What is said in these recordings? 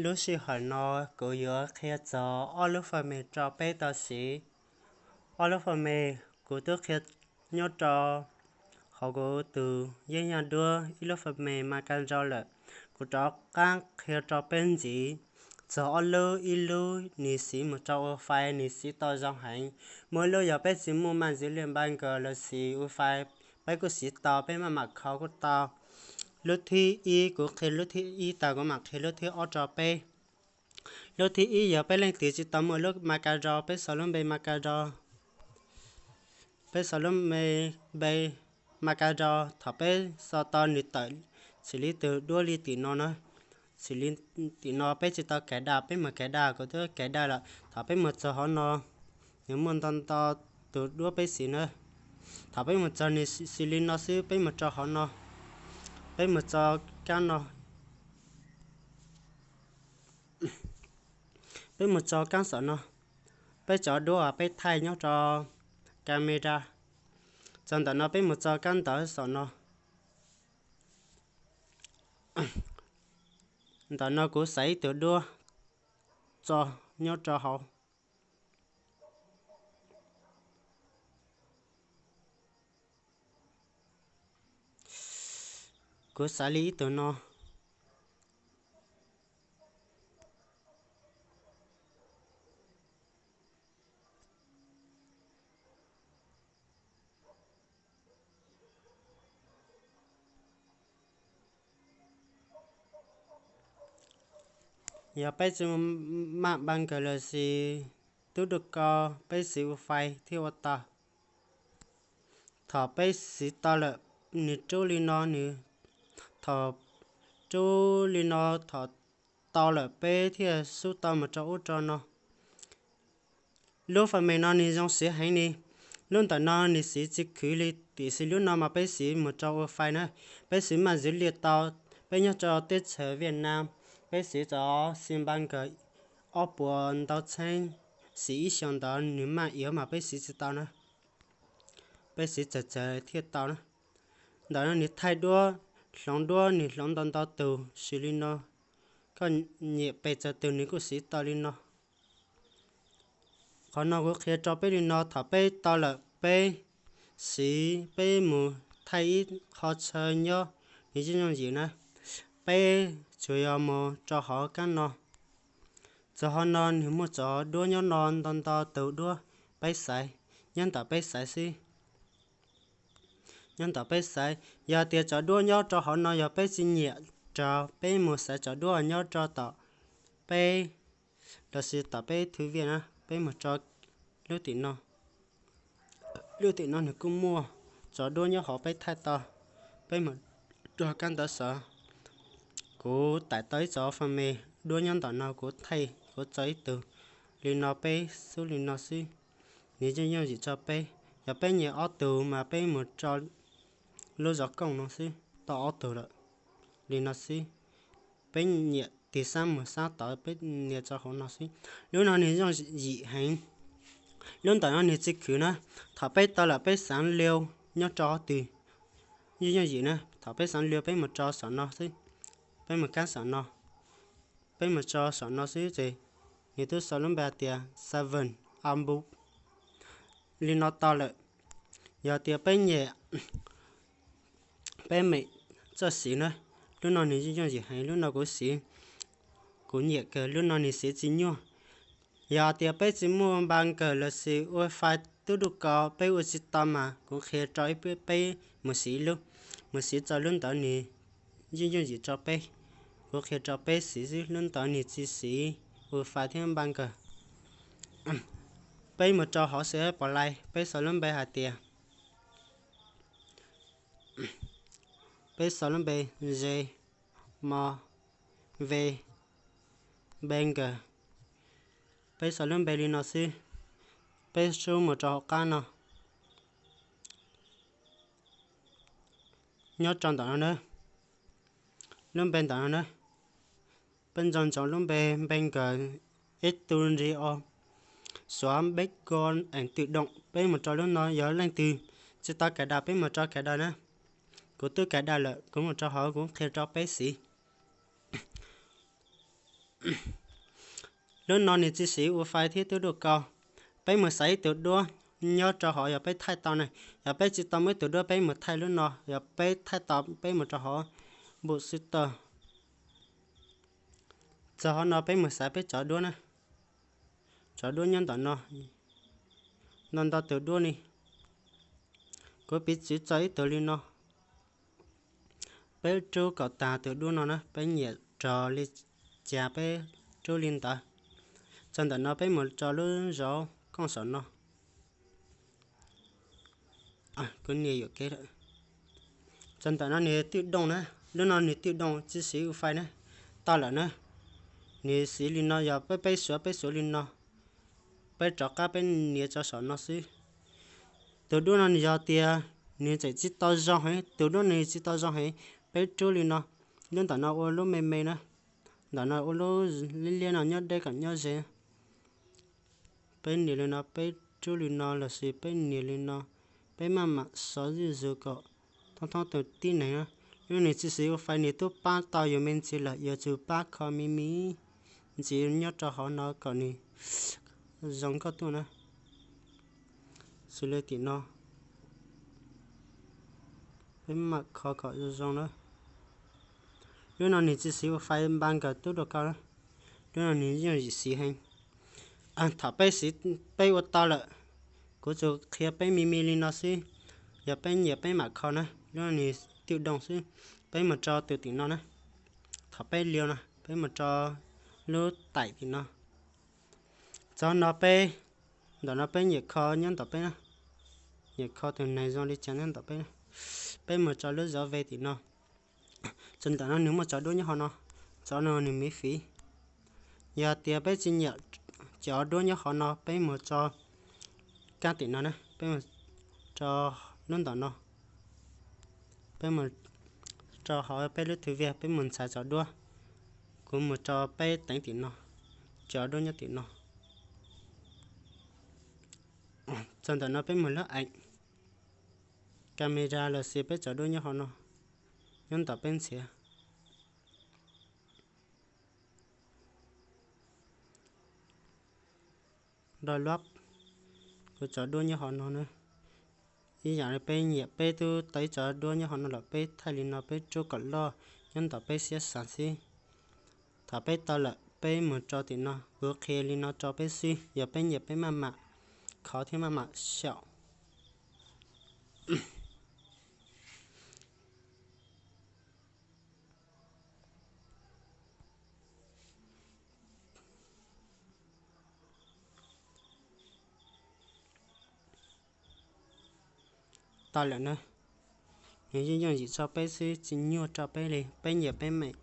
Lub sij hawm no kuv yuav qhia txog ob lub fas mes rau peb tau siv. Ob lub fas mes kuv twb qhia nyob rau hauv kuv tus yeeb yaj duab ib lub fas mes mas ka rau lawm. Kuv rov qab qhia rau peb ntxiv txog ob lub, ib lub nws siv mus rau ua fais nws siv tau zoo heev. Muaj ib lub yog peb tsis muaj maj ntxiv li npa nkawm los sis ua fais, peb kuj siv tau, peb maj mam kho kuj tau. Lub thib ib kuv qhia lub thib ib tas kuv mam qhia lub thib ob rau peb. Lub thib ib yog peb leej twg tsis tau muaj lub ma ka rau, peb sau lub npe ma ka rau, peb sau lub npe ma ka rau. Thaum peb sau tau nws tawm xws li tus duab li tim no na, xws li tim no peb tsis tau kav daj, peb mus kav daj, kuv twb kav daj lawm. Thaum peb mus txog hauv no, nws muaj ntau ntau tus duab peb siv na. Thaum peb mus txog nws xws li no xwb, peb mus rau hauv no, peb mus txog kab no, peb mus txog kab saum no, peb cov duab uas peb thaij nyob rau camera. Txog ntawm no peb mus txog kab ntawv saum no. Ntawm no kuv xaiv ib tug duab tso nyob rau hauv. Kuv xaiv li ib tug no. Yog peb tsis muaj maj npa nkawm los sis tub duj kau, peb siv ua fais thiab ua tau. Thaum peb siv tau lawm, nws rub li no, nws, thaum rub li no, thaum tau lawm peb thiaj xub tau mus rau ub rau no. Lub fas mes no nws zoo siv heev li. Lub ntawm no nws siv tsis khwv li, tiam sis lub no mas peb siv mus rau ua fais na. Peb siv maj ntxiv li tau, peb nyob rau teb chaws Viaj Nam, peb siv cov xi npa nkawm ob puas ntau txheeb, siv ib xyoos ntawd nws maj iv mas peb siv tsis tau na. Peb siv txawm txawm thiaj tau na. Ntawm no nws thaij duab, hloov duab, nws hloov ntau ntau tus xws li no. Koj nyiam pes tsawg tus nws kuj siv tau li no. Qhov no kuv qhia rau peb li no, thaum peb tau lawm peb siv, peb mus thaij ib qho chaw nyob, nws yeej yooj yim na. Peb tsuas yog mus rau hauv kab no. Txog hauv no nws muaj cov duab nyob no ntau ntau tus duab, peb xaiv, nyob ntawm peb xaiv xwb. Nyob ntawm peb xaiv, yog tias cov duab nyob rau hauv no yog peb tsis nyiam raws, peb mus xaiv cov duab nyob rau tom peb, los sis tom peb thwv viaj na, peb mus rau lub tim no. Lub tim no nws kuj muaj cov duab nyob hauv peb thaij tau, peb mus rau kab ntawv xov. Kuv tải tau ib txoj fas mes duab nyob ntawm no, kuv thaij, kuv txo ib tug li no, peb xub li no xwb, nws yeej yooj yim rau peb. Yog peb nyiam ob tug mas peb mus rau lub zov kooj no xwb, tau ob tug lawm li no xwb. Peb nyiam tig sab mus sab tod peb nias rau hauv no xwb. Lub no nws yooj yim heev. Lub ntawm no nws tsis khwv na. Thaum peb tau lawm peb xav liu nyob rau qhov twg, yeej yooj yim na. Thaum peb xav liu peb mus rau saum no xwb, peb mus kab saum no, peb mus rau saum no xwb ces nws twb sau lub npe hais tias seven album li no tau lawm. Yog tias peb nyiam, peb meem txoj siv na, lub no nws yeej yooj yim heev, lub no kuv siv, kuv nyiam kawg, lub no nws siv tsis nyuaj. Yog tias peb tsis muaj npa nkawm los sis ua fais tub duj kau peb ua tsis tau mas kuv qhia rau ib pliag peb mus siv ib lub, mus siv txog lub ntawd nws yeej yooj yim rau peb. Kuv qhia rau peb siv xwb, lub ntawd nws tsis siv ua fais thiab npa nkawm. Peb mus rau hauv xwb pom lais, peb sau lub npe hais tias, peb sau lub npe ze mo ve npe nkawm. Peb sau lub npe li no xwb, peb sub mus rau hauv qab no, nyob rau ntawm no na, lub npe ntawm no na. Peb ntsoov ntsoov lub npe, npe nkawm ib tug nri o, xuav npeb ko eem twm doom, peb mus rau lub no, yog leej twg tsis tau kais daj peb mus rau kais daj na. Kuv twb kais daj lawm, kuv mus rau hauv kuv qhia rau peb siv. Lub no nws tsis siv ua fais thiab tub duaj kau. Peb mus xaiv ib tug duab nyob rau hauv, yog peb thaij tau ne, yog peb tsis tau muaj ib tug duab peb mus thaij lub no, yog peb thaij tau peb mus rau hauv npum xwb tag. Txog hauv no peb mus xaiv peb cov duab na. Cov duab nyob ntawm no, ntau ntau tus duab ni. Kuv piv txwv tso ib tug li no. Peb rub kom tag tus duab no na, peb nyiam rog li cas peb rub li ntawd. Txog ntawm no peb mus tso lub zov kooj saum no. Kuv nias yuam kev lawm. Txog ntawm no nws twb dooj na, lub no nws twb dooj tsis siv ua fais na. Tau lawm na, nws siv li no yog peb, peb suav peb suav li no, peb rov qab peb nias tso saum no xwb. Tus duab no nws yog tias nws tseem tsis tau zoo heev, tus duab nws tsis tau zoo heev, peb rub li no. Lub ntawm no ua lub me me na, ntawm no ua lub liab liab no nyob deb kom nyob ze. Peb nias li no, peb rub li no lossis peb nias li no, peb maj mam xov zuj zus kom thoob thoob tus tib neeg na. Lub no nws tsis siv ua fais, nws twb pab tau yus me ntsis lawm, yuav tsum pab kho me me ntsis nyob rau hauv no kom nws zoo nkauj tuaj na. Xws li tim no, peb mam kho kom zoo zoo na. Lub no nws tsis siv ua fais npa nkaus tub duaj kau na. Lub no nws yooj yim siv heev. Thaum peb siv, peb ua tau lawm, kuv tsuas qhia peb me me li no xwb. Yog peb nyiam peb mam kho na. Lub no nws twb dooj xwb. Peb mus tso tus tim no na. Thaum peb liu no peb mus tso lub taim tim no. Txog no peb, ntawm no peb nyiam kho nyob ntawm peb na. Nyiam kho tus neeg zoo li cas nyob ntawm peb na. Peb mus tso lub zov ve tim no. Txog ntawm no nws muaj cov duab nyob hauv no. Cov no nws miv fiv. Yog tias peb tsis nyiam cov duab nyob hauv no, peb mus tso kab tim no na, peb mus tso lub ntawm no. Peb mus rau hauv peb lub thwv viag, peb mus ntxhais cov duab. Kuv mus tso peb teev tim no, cov duab nyob tim no. Txog ntawm no peb mus lub eev, camera lossis peb cov duab nyob hauv no, nyob ntawm peb ntxhiav. Download, kuv cov duab nyob hauv no na. Ib yam li peb nyiam peb twb tau ib cov duab nyob hauv no lawm, peb thaij li no peb rub kom loj nyob ntawm peb siab xav xwb. Thaum peb tau lawm peb mus tso tim no, kuv qhia li no rau peb xwb, yog peb nyiam peb maj mam kho thiab maj mam xyaum. Tau lawm na, nws yeej yooj yim tso peb xwb, tsis nyuaj rau peb li. Peb nyiam peb mam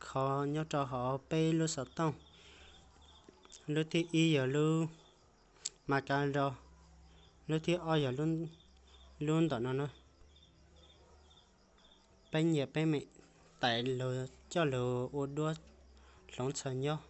kho nyob rau hauv peb lub xov tooj. Lub thib ib yog lub mas kav rau, lub thib ob yog lub ntawm no na. Peb nyiam peb mam tais los coj los ua duab hloov txhawm nyob.